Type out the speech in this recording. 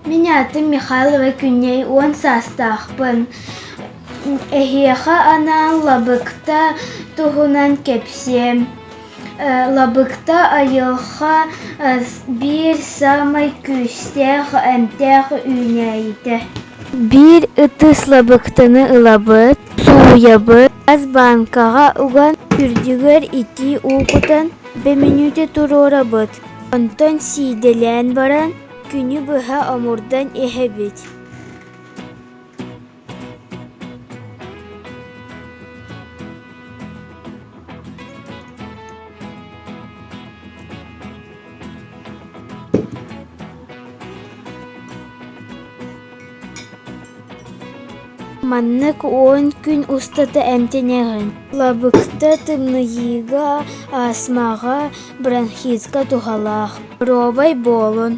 Мин аатым Михайлова Күннэй, уон саастаахпын. Эһиэхэ анаан лабыкта туһунан кэпсиэм. Лабыкта айылҕа биир саамай күүстээх, эмтээх үүнээйитэ. Биир ытыс лабыктаны ылабыт, сууйабыт, ас бааҥкаҕа уган, үрдүгэр итии уу кутан, бөмүнүүтэ туруорабыт. Онтон сиидэлээн баран, күнү быһа омурдан иһэбит. Маннык уон күн устата эмтэнэҕин. Лабыкта тымныйыыга, астмаҕа, бронхитка туһалаах. Доруобай буолун!